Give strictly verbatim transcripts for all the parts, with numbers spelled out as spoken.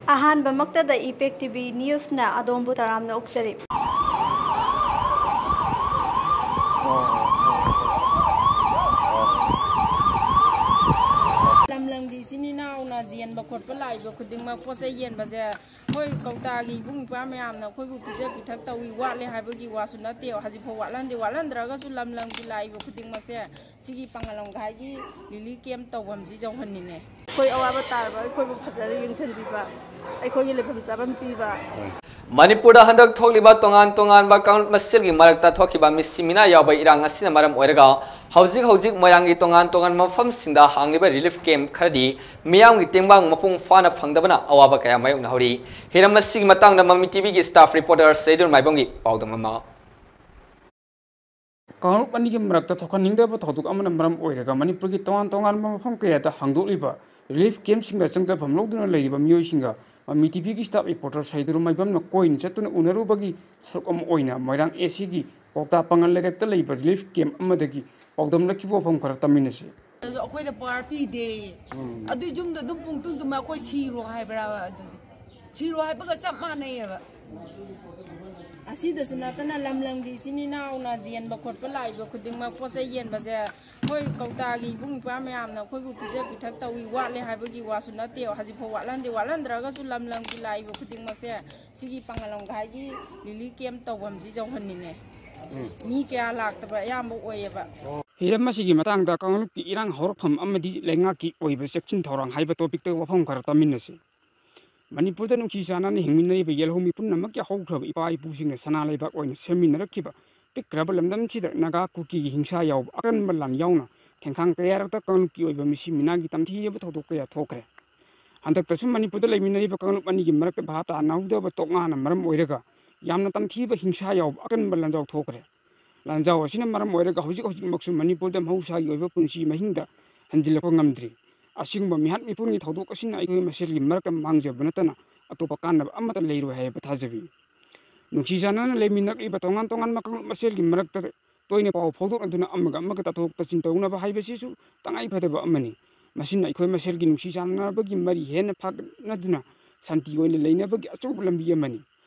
ꯑꯍꯥꯟꯕꯃꯛꯇꯗ ꯏꯄꯦꯛ TV ꯅ꯭ꯌꯨꯁꯅ ꯑꯗꯣꯝꯕꯨ ꯇꯔꯥꯝꯅ ꯑꯣꯛꯆꯔꯤ꯫ ꯂꯝ ꯂꯝꯒꯤ ꯏꯆꯤꯟ ꯏꯅꯥꯎꯅ ꯌꯦꯟꯕ ꯈꯣꯠꯄ ꯂꯥꯛꯏꯕ ꯈꯨꯗꯤꯡꯃꯛ, ꯄꯣꯠ ꯆꯩ ꯌꯦꯟꯕꯁꯦ ꯑꯩꯈꯣꯏ ꯀꯧꯇꯥꯒꯤ ꯏꯕꯨꯡ ꯏꯄ꯭ꯋꯥ ꯃꯌꯥꯝꯅ ꯑꯩꯈꯣꯏꯕꯨ ꯄꯤꯖ ꯄꯤꯊꯛ ꯇꯧꯏ, ꯋꯥꯠꯂꯦ ꯍꯥꯏꯕꯒꯤ ꯋꯥꯁꯨ ꯅꯠꯇꯦ꯫ ꯍꯧꯖꯤꯛꯐꯥꯎ ꯋꯥꯠꯍꯟꯗꯦ꯫ ꯋꯥꯠꯍꯟꯗ꯭ꯔꯒꯁꯨ ꯂꯝ ꯂꯝꯒꯤ ꯂꯥꯛꯏꯕ ꯈꯨꯗꯤꯡꯃꯛꯁꯦ ꯁꯤꯒꯤ ꯄꯥꯉꯜ ꯂꯝꯈꯥꯏꯒꯤ ꯔꯤꯂꯤꯐ ꯀꯦꯝꯞ ꯇꯧꯐꯝꯁꯤ ꯌꯧꯍꯟꯅꯤꯡꯉꯦ꯫ ꯑꯩꯈꯣꯏ ꯑꯋꯥꯕ ꯇꯥꯔꯕ ꯑꯩꯈꯣꯏꯕꯨ ꯐꯖꯅ ꯌꯦꯡꯁꯤꯟꯕꯤꯕ, ꯑꯩꯈꯣꯏꯒꯤ ꯂꯩꯐꯝ ꯆꯥꯐꯝ ꯄꯤꯕ꯫ ꯃꯅꯤꯄꯨꯔꯗ ꯍꯟꯗꯛ ꯊꯣꯛꯂꯤꯕ ꯇꯣꯉꯥꯟ ꯇꯣꯉꯥꯟꯕ ꯀꯥꯡꯂꯨꯞ ꯃꯁꯦꯜꯒꯤ ꯃꯔꯛꯇ ꯊꯣꯛꯈꯤꯕ ꯃꯤꯁꯤ ꯃꯤꯅꯥ ꯌꯥꯎꯕ ꯏꯔꯥꯡ ꯑꯁꯤꯅ ꯃꯔꯝ ꯑꯣꯏꯔꯒ ꯍꯧꯖꯤꯛ ꯍꯧꯖꯤꯛ ꯃꯣꯏꯔꯥꯡꯒꯤ ꯇꯣꯉꯥꯟ ꯇꯣꯉꯥꯟꯕ ꯃꯐꯝꯁꯤꯡꯗ ꯍꯥꯡꯂꯤꯕ ꯔꯤꯂꯤꯐ ꯀꯦꯝꯞ ꯈꯔꯗꯤ ꯃꯤꯌꯥꯝꯒꯤ ꯇꯦꯡꯕꯥꯡ ꯃꯄꯨꯡ ꯐꯥꯅ ꯐꯪꯗꯕꯅ ꯑꯋꯥꯕ ꯀꯌꯥ ꯃꯥꯌꯣꯛꯅꯍꯧꯔꯤ꯫ ꯍꯤꯔꯝ ꯑꯁꯤꯒꯤ ꯃꯇꯥꯡꯗ ꯃꯃꯤ ꯇꯤꯚꯤꯒꯤ ꯁ꯭ꯇꯥꯐ ꯔꯤꯄꯣꯔꯇꯔ ꯁꯩꯗꯨꯟ ꯃꯥꯏꯕꯝꯒꯤ ꯄꯥꯎꯗꯝ ꯑꯃ꯫ ꯀꯥꯡꯂꯨꯞ ꯑꯅꯤꯒꯤ ꯃꯔꯛꯇ ꯊꯣꯛꯍꯟꯅꯤꯡꯗꯕ ꯊꯧꯗꯣꯛ ꯑꯃꯅ ꯃꯔꯝ ꯑꯣꯏꯔꯒ ꯃꯅꯤꯄꯨꯔꯒꯤ ꯇꯣꯉꯥꯟ ꯇꯣꯉꯥꯟꯕ ꯃꯐꯝ ꯀꯌꯥꯗ ꯍꯥꯡꯗꯣꯛꯂꯤꯕ ꯔꯤꯂꯤꯐ ꯀꯦꯝꯞꯁꯤꯡꯗ ꯆꯪꯖꯐꯝ ꯂꯧꯗꯨꯅ ꯂꯩꯔꯤꯕ ꯃꯤꯑꯣꯏꯁꯤꯡꯒ ꯃꯃꯤ ꯇꯤꯚꯤꯒꯤ ꯁ꯭ꯇꯥꯐ ꯔꯤꯄꯣꯔꯇꯔ ꯁꯩꯗꯨꯔꯨ ꯃꯥꯏꯕꯝꯅ ꯀꯣꯏꯅ ꯆꯠꯇꯨꯅ ꯎꯅꯔꯨꯕꯒꯤ ꯁꯔꯨꯛ ꯑꯃ ꯑꯣꯏꯅ ꯃꯣꯏꯔꯥꯡ ꯑꯦ ꯁꯤꯒꯤ ꯀ꯭ꯋꯥꯛꯇꯥ ꯄꯥꯉꯜ ꯂꯩꯔꯛꯇ ꯂꯩꯕ ꯔꯤꯂꯤꯐ ꯀꯦꯝꯞ ꯑꯃꯗꯒꯤ ꯄꯥꯎꯗꯝ ꯂꯧꯈꯤꯕ ꯋꯥꯐꯝ ꯈꯔ ꯇꯥꯃꯤꯟꯅꯁꯤ꯫ ꯑꯗꯨ ꯑꯩꯈꯣꯏꯗ ꯄꯋꯥꯔ ꯄꯤꯗꯦ꯫ ꯑꯗꯨꯏ ꯌꯨꯝꯗ ꯑꯗꯨꯝ ꯄꯨꯡ ꯇꯨꯝ ꯇꯨꯝꯃ ꯑꯩꯈꯣꯏ ꯁꯤꯔꯣ ꯍꯥꯏꯕ꯭ꯔꯥ? ꯑꯗꯨꯗꯤ ꯁꯤꯔꯣ ꯍꯥꯏꯕꯒ ꯆꯞ ꯃꯥꯟꯅꯩꯌꯦꯕ꯫ ꯑꯁꯤꯗꯁꯨ ꯅꯠꯇꯅ ꯂꯝ ꯂꯝꯒꯤ ꯏꯆꯤꯟ ꯏꯅꯥꯎꯅ ꯌꯦꯟꯕ ꯈꯣꯠꯄ ꯂꯥꯛꯏꯕ ꯈꯨꯗꯤꯡꯃꯛ, ꯄꯣꯠ ꯆꯩ ꯌꯦꯟꯕꯁꯦ ꯑꯩꯈꯣꯏ ꯀꯧꯇꯥꯒꯤ ꯏꯕꯨꯡ ꯏꯄ꯭ꯋꯥ ꯃꯌꯥꯝꯅ ꯑꯩꯈꯣꯏꯕꯨ ꯄꯤꯖ ꯄꯤꯊꯛ ꯇꯧꯏ, ꯋꯥꯠꯂꯦ ꯍꯥꯏꯕꯒꯤ ꯋꯥꯁꯨ ꯅꯠꯇꯦ꯫ ꯍꯧꯖꯤꯛꯐꯥꯎ ꯋꯥꯠꯍꯟꯗꯦ꯫ ꯋꯥꯠꯍꯟꯗ꯭ꯔꯒꯁꯨ ꯂꯝ ꯂꯝꯒꯤ ꯂꯥꯛꯏꯕ ꯈꯨꯗꯤꯡꯃꯛꯁꯦ ꯁꯤꯒꯤ ꯄꯥꯉꯜ ꯂꯝꯈꯥꯏꯒꯤ ꯔꯤꯂꯤꯐ ꯀꯦꯝꯞ ꯇꯧꯐꯝꯁꯤ ꯌꯧꯍꯟꯅꯤꯡꯉꯦ꯫ ꯃꯤ ꯀꯌꯥ ꯂꯥꯛꯇꯕ ꯑꯌꯥꯝꯕ ꯑꯣꯏꯌꯦꯕ꯫ ꯍꯤꯔꯝ ꯑꯁꯤꯒꯤ ꯃꯇꯥꯡꯗ ꯀꯥꯡꯂꯨꯞꯀꯤ ꯏꯔꯥꯡ ꯍꯧꯔꯛꯐꯝ ꯑꯃꯗꯤ ꯂꯩꯉꯥꯛꯀꯤ ꯑꯣꯏꯕ ꯆꯦꯛꯁꯤꯟ ꯊꯧꯔꯥꯡ ꯍꯥꯏꯕ ꯇꯣꯄꯤꯛꯇ ꯋꯥꯐꯝ ꯈꯔ ꯇꯥꯃꯤꯟꯅꯁꯤ꯫ ꯃꯅꯤꯄꯨꯔꯗ ꯅꯨꯡꯁꯤ ꯆꯥꯟꯅꯅ ꯍꯤꯡꯃꯤꯟꯅꯔꯤꯕ ꯌꯦꯜꯍꯧꯃꯤ ꯄꯨꯝꯅꯃꯛꯀꯤ ꯍꯧꯈ꯭ꯔꯕ ꯏꯄꯥ ꯏꯄꯨꯁꯤꯡꯅ ꯁꯅꯥ ꯂꯩꯕꯥꯛ ꯑꯣꯏꯅ ꯁꯦꯝꯃꯤꯟꯅꯔꯛꯈꯤꯕ ꯄꯤꯛꯈ꯭ꯔꯕ ꯂꯝꯗꯝꯁꯤꯗ ꯅꯥꯒꯥ ꯀꯨꯀꯤꯒꯤ ꯍꯤꯡꯁꯥ ꯌꯥꯎꯕ ꯑꯀꯟꯕ ꯂꯥꯟ ꯌꯥꯎꯅ ꯈꯦꯡꯈꯥꯡ ꯀꯌꯥꯔꯛꯇ ꯀꯥꯡꯂꯨꯞꯀꯤ ꯑꯣꯏꯕ ꯃꯤꯁꯤ ꯃꯤꯅꯥꯒꯤ ꯇꯝꯊꯤꯔꯕ ꯊꯧꯗꯣꯛ ꯀꯌꯥ ꯊꯣꯛꯈ꯭ꯔꯦ꯫ ꯍꯟꯗꯛꯇꯁꯨ ꯃꯅꯤꯄꯨꯔꯗ ꯂꯩꯃꯤꯟꯅꯔꯤꯕ ꯀꯥꯡꯂꯨꯞ ꯑꯅꯤꯒꯤ ꯃꯔꯛꯇ ꯚꯥꯞ ꯇꯥꯅꯍꯧꯗꯕ ꯇꯣꯛꯅꯥꯅ ꯃꯔꯝ ꯑꯣꯏꯔꯒ ꯌꯥꯝꯅ ꯇꯝꯊꯤꯕ ꯍꯤꯡꯁꯥ ꯌꯥꯎꯕ ꯑꯀꯟꯕ ꯂꯥꯟꯖꯥꯎ ꯊꯣꯛꯈ꯭ꯔꯦ꯫ ꯂꯥꯟꯖꯥꯎ ꯑꯁꯤꯅ ꯃꯔꯝ ꯑꯣꯏꯔꯒ ꯍꯧꯖꯤꯛ ꯍꯧꯖꯤꯛꯃꯛꯁꯨ ꯃꯅꯤꯄꯨꯔꯗ ꯃꯍꯧꯁꯥꯒꯤ ꯑꯣꯏꯕ ꯄꯨꯟꯁꯤ ꯃꯍꯤꯡꯗ ꯍꯟꯖꯤꯜꯂꯛꯄ ꯉꯝꯗ꯭ꯔꯤ꯫ ꯑꯁꯤꯒꯨꯝꯕ ꯃꯤꯍꯥꯠ ꯃꯤꯄꯨꯟꯒꯤ ꯊꯧꯗꯣꯛ ꯑꯁꯤꯅ ꯑꯩꯈꯣꯏ ꯃꯁꯦꯜꯒꯤ ꯃꯔꯛꯇ ꯃꯥꯡꯖꯕ ꯅꯠꯇꯅ ꯑꯇꯣꯞꯄ ꯀꯥꯟꯅꯕ ꯑꯃꯠꯇ ꯂꯩꯔꯣꯏ ꯍꯥꯏꯕ ꯊꯥꯖꯕꯤ꯫ ꯅꯨꯡꯁꯤ ꯆꯥꯟꯅꯅ ꯂꯩꯃꯤꯟꯅꯔꯛꯂꯤꯕ ꯇꯣꯉꯥꯟ ꯇꯣꯉꯥꯟꯕ ꯀꯥꯡꯂꯨꯞ ꯃꯁꯦꯜꯒꯤ ꯃꯔꯛꯇ ꯇꯣꯏꯅ ꯄꯥꯎ ꯐꯥꯎꯗꯣꯛꯅꯗꯨꯅ ꯑꯃꯒ ꯑꯃꯒ ꯇꯥꯊꯣꯛ ꯇꯥꯁꯤꯟ ꯇꯧꯅꯕ ꯍꯥꯏꯕꯁꯤꯁꯨ ꯇꯉꯥꯏ ꯐꯗꯕ ꯑꯃꯅꯤ꯫ ꯃꯁꯤꯅ ꯑꯩꯈꯣꯏ ꯃꯁꯦꯜꯒꯤ ꯅꯨꯡꯁꯤ ꯆꯥꯟꯅꯕꯒꯤ ꯃꯔꯤ ꯍꯦꯟꯅ ꯐꯒꯠꯅꯗꯨꯅ ꯁꯥꯟꯇꯤ ꯑꯣꯏꯅ ꯂꯩꯅꯕꯒꯤ ꯑꯆꯧꯕ ꯂꯝꯕꯤ ꯑꯃꯅꯤ꯫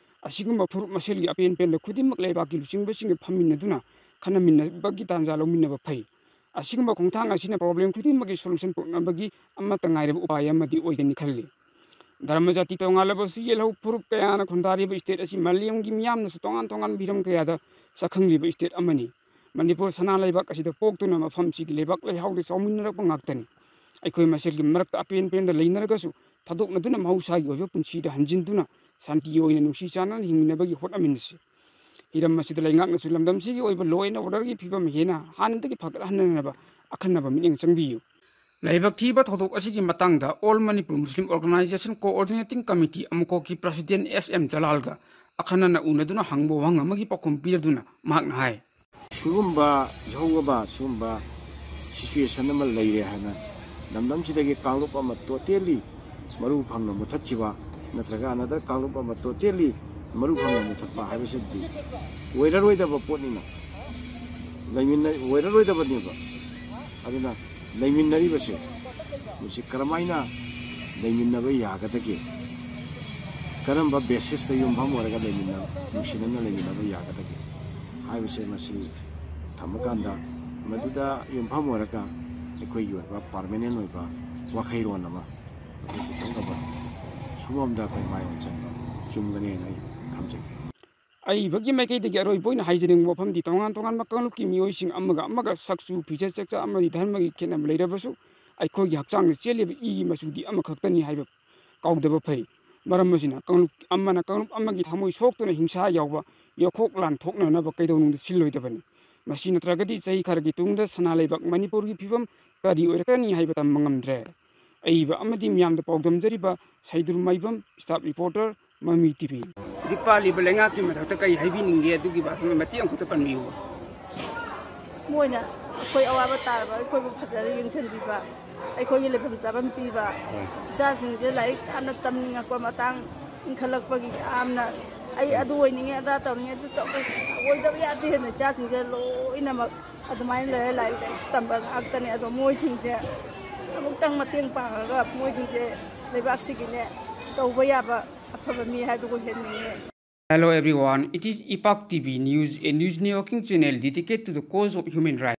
ꯑꯁꯤꯒꯨꯝꯕ ꯐꯨꯔꯨꯞ ꯃꯁꯦꯜꯒꯤ ꯑꯄꯦꯟ ꯄꯦꯟꯗ ꯈꯨꯗꯤꯡꯃꯛ ꯂꯩꯕꯥꯛꯀꯤ ꯂꯨꯆꯤꯡꯕꯁꯤꯡꯒ ꯐꯝꯃꯤꯟꯅꯗꯨꯅ ꯈꯟꯅꯃꯤꯟꯅꯕꯒꯤ ꯇꯥꯟꯖꯥ ꯂꯧꯃꯤꯟꯅꯕ ꯐꯩ꯫ ꯑꯁꯤꯒꯨꯝꯕ ꯈꯣꯡꯊꯥꯡ ꯑꯁꯤꯅ problem ꯈꯨꯗꯤꯡꯃꯛꯀꯤ solution ꯄꯨꯔꯛꯅꯕꯒꯤ ꯑꯃꯠꯇ ꯉꯥꯏꯔꯕ ꯎꯄꯥꯏ ꯑꯃꯗꯤ ꯑꯣꯏꯒꯅꯤ ꯈꯜꯂꯤ꯫ ꯙꯔꯃ ꯖꯥꯇꯤ ꯇꯣꯉꯥꯜꯂꯕꯁꯨ ꯌꯦꯜꯍꯧ ꯐꯨꯔꯨꯞ ꯀꯌꯥꯅ ꯈꯨꯟꯗꯥꯔꯤꯕ state ꯑꯁꯤ ꯃꯥꯂꯦꯝꯒꯤ ꯃꯤꯌꯥꯝꯅꯁꯨ ꯇꯣꯉꯥꯟ ꯇꯣꯉꯥꯟꯕ ꯍꯤꯔꯝ ꯀꯌꯥꯗ ꯁꯛꯈꯪꯂꯤꯕ state ꯑꯃꯅꯤ꯫ ꯃꯅꯤꯄꯨꯔ ꯁꯅꯥ ꯂꯩꯕꯥꯛ ꯑꯁꯤꯗ ꯄꯣꯛꯇꯨꯅ ꯃꯐꯝꯁꯤꯒꯤ ꯂꯩꯕꯥꯛ ꯂꯩꯍꯥꯎꯗ ꯆꯥꯎꯃꯤꯟꯅꯔꯛꯄ ꯉꯥꯛꯇꯅꯤ꯫ ꯑꯩꯈꯣꯏ ꯃꯁꯦꯜꯒꯤ ꯃꯔꯛꯇ ꯑꯄꯦꯟ ꯄꯦꯟꯗ ꯂꯩꯅꯔꯒꯁꯨ ꯊꯥꯗꯣꯛꯅꯗꯨꯅ ꯃꯍꯧꯁꯥꯒꯤ ꯑꯣꯏꯕ ꯄꯨꯟꯁꯤꯗ ꯍꯟꯖꯤꯟꯗꯨꯅ ꯁꯥꯟꯇꯤ ꯑꯣꯏꯅ ꯅꯨꯡꯁꯤ ꯆꯥꯟꯅꯅ ꯍꯤꯡꯃꯤꯟꯅꯕꯒꯤ ꯍꯣꯠꯅꯃꯤꯟꯅꯁꯤ꯫ ꯍꯤꯔꯝ ꯑꯁꯤꯗ ꯂꯩꯉꯥꯛꯅꯁꯨ ꯂꯝꯗꯝꯁꯤꯒꯤ ꯑꯣꯏꯕ law and orderꯒꯤ ꯐꯤꯕꯝ ꯍꯦꯟꯅ ꯍꯥꯟꯅꯗꯒꯤ ꯐꯒꯠꯍꯟꯅꯅꯕ ꯑꯈꯟꯅꯕ ꯃꯤꯠꯌꯦꯡ ꯆꯪꯕꯤꯌꯨ꯫ ꯂꯥꯏꯕꯛ ꯊꯤꯕ ꯊꯧꯗꯣꯛ ꯑꯁꯤꯒꯤ ꯃꯇꯥꯡꯗ All Manipur Muslim Organisation Coordinating Committee ꯑꯃꯨꯀꯣꯛꯀꯤ president S M ꯖꯂꯥꯜꯒ ꯑꯈꯟꯅꯅ ꯎꯅꯗꯨꯅ ꯍꯪꯕ ꯋꯥꯍꯪ ꯑꯃꯒꯤ ꯄꯥꯎꯈꯨꯝ ꯄꯤꯔꯗꯨꯅ ꯃꯍꯥꯛꯅ ꯍꯥꯏ꯫ ꯁꯤꯒꯨꯝꯕ ꯏꯍꯧ ꯑꯃ, ꯁꯤꯒꯨꯝꯕ situation ꯑꯃ ꯂꯩꯔꯦ ꯍꯥꯏꯅ ꯂꯝꯗꯝꯁꯤꯗꯒꯤ ꯀꯥꯡꯂꯨꯞ ꯑꯃ totally ꯃꯔꯨ ꯐꯪꯅ ꯃꯨꯊꯠꯈꯤꯕ, ꯅꯠꯇ꯭ꯔꯒ another ꯀꯥꯡꯂꯨꯞ ꯑꯃ totally ꯃꯔꯨ ꯐꯪꯅ ꯃꯨꯊꯠꯄ ꯍꯥꯏꯕꯁꯤꯗꯤ ꯑꯣꯏꯔꯔꯣꯏꯗꯕ ꯄꯣꯠꯅꯤꯅ, ꯂꯩꯃꯤꯟꯅ-, ꯑꯣꯏꯔꯔꯣꯏꯗꯕꯅꯦꯕ꯫ ꯑꯗꯨꯅ ꯂꯩꯃꯤꯟꯅꯔꯤꯕꯁꯦ, ꯃꯁꯤ ꯀꯔꯝꯍꯥꯏꯅ ꯂꯩꯃꯤꯟꯅꯕ ꯌꯥꯒꯗꯒꯦ? ꯀꯔꯝꯕ basisꯇ ꯌꯨꯝꯐꯝ ꯑꯣꯏꯔꯒ ꯂꯩꯃꯤꯟꯅ-, ꯅꯨꯡꯁꯤꯅꯅ ꯂꯩꯃꯤꯟꯅꯕ ꯌꯥꯒꯗꯒꯦ ꯍꯥꯏꯕꯁꯦ, ꯃꯁꯤ ꯊꯝꯃꯀꯥꯟꯗ ꯃꯗꯨꯗ ꯌꯨꯝꯐꯝ ꯑꯣꯏꯔꯒ ꯑꯩꯈꯣꯏꯒꯤ ꯑꯣꯏꯕ permanent ꯑꯣꯏꯕ ꯋꯥꯈꯩꯔꯣꯟ ꯑꯃ ꯑꯩꯈꯣꯏ ꯄꯨꯊꯣꯛꯅꯕ ꯁꯨꯝꯕ ꯑꯃꯗ ꯑꯩꯈꯣꯏ ꯃꯥꯏ ꯑꯣꯟꯁꯤꯟꯕ ꯆꯨꯝꯒꯅꯤ ꯍꯥꯏꯅ ꯑꯩ ꯊꯝꯖꯒꯦ꯫ ꯑꯏꯕꯒꯤ ꯃꯥꯏꯀꯩꯗꯒꯤ ꯑꯔꯣꯏꯕ ꯑꯣꯏꯅ ꯍꯥꯏꯖꯅꯤꯡꯕ ꯋꯥꯐꯝꯗꯤ, ꯇꯣꯉꯥꯟ ꯇꯣꯉꯥꯟꯕ ꯀꯥꯡꯂꯨꯞꯀꯤ ꯃꯤꯑꯣꯏꯁꯤꯡ ꯑꯃꯒ ꯑꯃꯒ ꯁꯛꯆꯨ, ꯐꯤꯖꯦꯠ, ꯆꯥꯛꯆꯥ ꯑꯃꯗꯤ ꯙꯔꯃꯒꯤ ꯈꯦꯠꯅꯕ ꯂꯩꯔꯕꯁꯨ, ꯑꯩꯈꯣꯏꯒꯤ ꯍꯛꯆꯥꯡꯗ ꯆꯦꯜꯂꯤꯕ ꯏꯒꯤ ꯃꯆꯨꯗꯤ ꯑꯃꯈꯛꯇꯅꯤ ꯍꯥꯏꯕ ꯀꯥꯎꯗꯕ ꯐꯩ꯫ ꯃꯔꯝ ꯑꯁꯤꯅ, ꯀꯥꯡꯂꯨꯞ ꯑꯃꯅ ꯀꯥꯡꯂꯨꯞ ꯑꯃꯒꯤ ꯊꯃꯣꯏ ꯁꯣꯛꯇꯨꯅ ꯍꯤꯡꯁꯥ ꯌꯥꯎꯕ ꯌꯥꯈꯣꯛ ꯂꯥꯟ ꯊꯣꯛꯅꯅꯕ ꯀꯩꯗꯧꯅꯨꯡꯗ ꯁꯤꯜꯂꯣꯏꯗꯕꯅꯤ꯫ ꯃꯁꯤ ꯅꯠꯇ꯭ꯔꯒꯗꯤ ꯆꯍꯤ ꯈꯔꯒꯤ ꯇꯨꯡꯗ ꯁꯅꯥ ꯂꯩꯕꯥꯛ ꯃꯅꯤꯄꯨꯔꯒꯤ ꯐꯤꯕꯝ ꯀꯔꯤ ꯑꯣꯏꯔꯛꯀꯅꯤ ꯍꯥꯏꯕ ꯇꯝꯕ ꯉꯝꯗ꯭ꯔꯦ꯫ ꯑꯏꯕ ꯑꯃꯗꯤ ꯃꯤꯌꯥꯝꯗ ꯄꯥꯎꯗꯝꯖꯔꯤꯕ ꯁꯩꯗꯨꯔ ꯃꯥꯏꯕꯝ, staff reporter, ꯃꯃꯤ ꯇꯤꯚꯤ꯫ ꯍꯧꯖꯤꯛ ꯄꯥꯜꯂꯤꯕ ꯂꯩꯉꯥꯛꯀꯤ ꯃꯊꯛꯇ ꯀꯔꯤ ꯍꯥꯏꯕꯤꯅꯤꯡꯒꯦ? ꯑꯗꯨꯒꯤ ꯃꯇꯦꯛ ꯑꯃꯈꯛꯇ ꯄꯟꯕꯤꯌꯨ꯫ ꯃꯣꯏꯅ ꯑꯩꯈꯣꯏ ꯑꯋꯥꯕ ꯇꯥꯔꯕ ꯑꯩꯈꯣꯏꯕꯨ ꯐꯖꯅ ꯌꯦꯡꯁꯤꯟꯕꯤꯕ, ꯑꯩꯈꯣꯏꯒꯤ ꯂꯩꯐꯝ ꯆꯥꯐꯝ ꯄꯤꯕ, ꯏꯆꯥꯁꯤꯡꯁꯦ ꯂꯥꯏꯔꯤꯛ ꯌꯥꯝꯅ ꯇꯝꯅꯤꯡꯉꯛꯄ ꯃꯇꯥꯡ ꯏꯟꯈꯠꯂꯛꯄꯒꯤ ꯌꯥꯝꯅ, "ꯑꯩ ꯑꯗꯨ ꯑꯣꯏꯅꯤꯡꯉꯦ, ꯑꯗꯥ ꯇꯧꯅꯤꯡꯉꯦ, ꯑꯗꯨ ꯇꯧꯕ ꯑꯣꯏꯗꯕ ꯌꯥꯗꯦꯅ" ꯏꯆꯥꯁꯤꯡꯁꯦ ꯂꯣꯏꯅꯃꯛ ꯑꯗꯨꯃꯥꯏꯅ ꯂꯩꯔꯦ꯫ ꯂꯥꯏꯔꯤꯛ ꯂꯥꯏꯁꯨ ꯇꯝꯕ ꯉꯥꯛꯇꯅꯦ꯫ ꯑꯗꯣ ꯃꯣꯏꯁꯤꯡꯁꯦ ꯑꯃꯨꯛꯇꯪ ꯃꯇꯦꯡ ꯄꯥꯡꯉꯒ ꯃꯣꯏꯁꯤꯡꯁꯦ ꯂꯩꯕꯥꯛꯁꯤꯒꯤꯅꯦ ꯇꯧꯕ ꯌꯥꯕ ꯑꯐꯕ ꯃꯤ ꯍꯥꯏꯗꯨ ꯑꯣꯏꯍꯟꯅꯤꯡꯉꯦ꯫ Hello everyone, it is Ipak T V News, a news networking channel dedicated to the cause of human rights.